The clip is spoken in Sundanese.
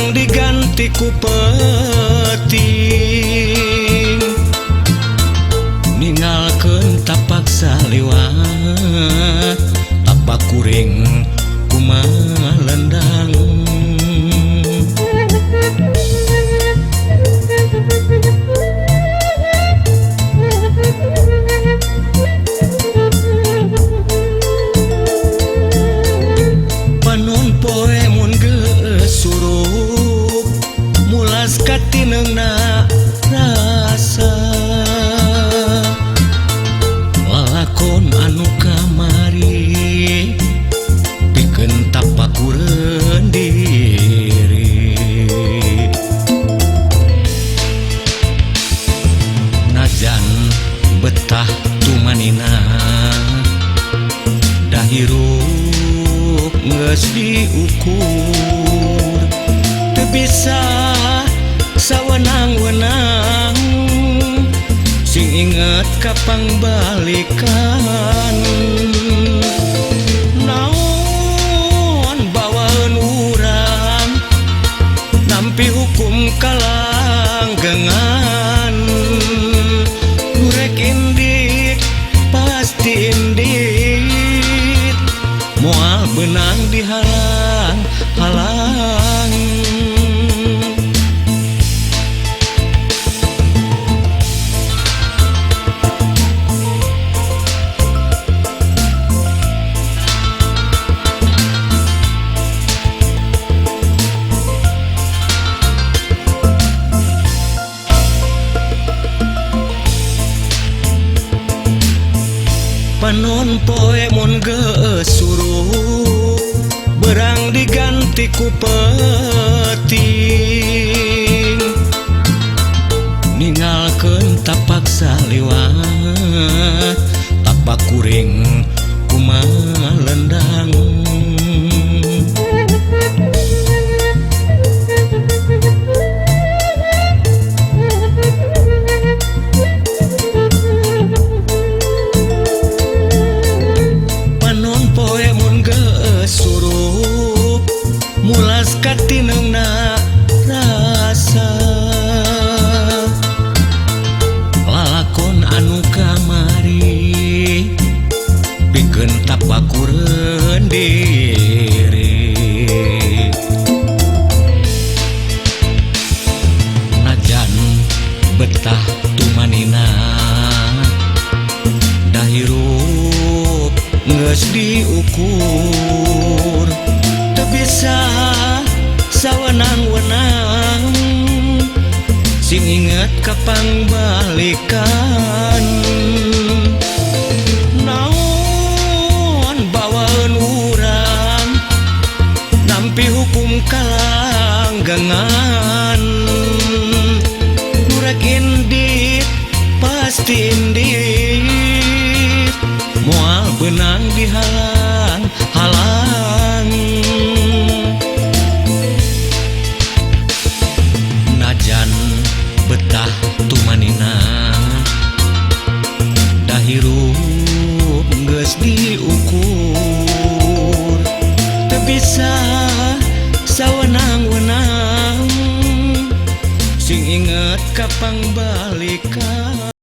Berang diganti ku peuting, ninggalkeun tapak saliwat, tapak kuring kumalendang. Panon poe mun geus surup, mulas katineungna rasa, lalakon anu kamari pikeun tapakureun diri. Najan betah tumanina, dah hirup geus diukur, teu bisa sawenang-wenang, sing inget kapangbalikan. Naon bawaeun urang nampi hukum kalanggengan, nu rek indik pasti indit, moal beunang dihalang-halang. Panon poe mun geus surup, berang diganti ku peuting, ninggalkeun tapak saliwat, tapak kuring kumalendang. Panon poe mun geus surup, mulas katineungna rasa, lalakon anu kamari pikeun tapakureun diri. Najan betah tumanina, dah hirup geus diukur, teu bisa sawenang-wenang, sing inget kapangbalikan. Naon bawaeun urang nampi hukum kalanggengan, nu rek indit pasti indit, moal beunang dihalang-halang. Najan betah tumanina, dah hirup geus diukur, teu bisa sawenang-wenang, sing inget kapangbalikan.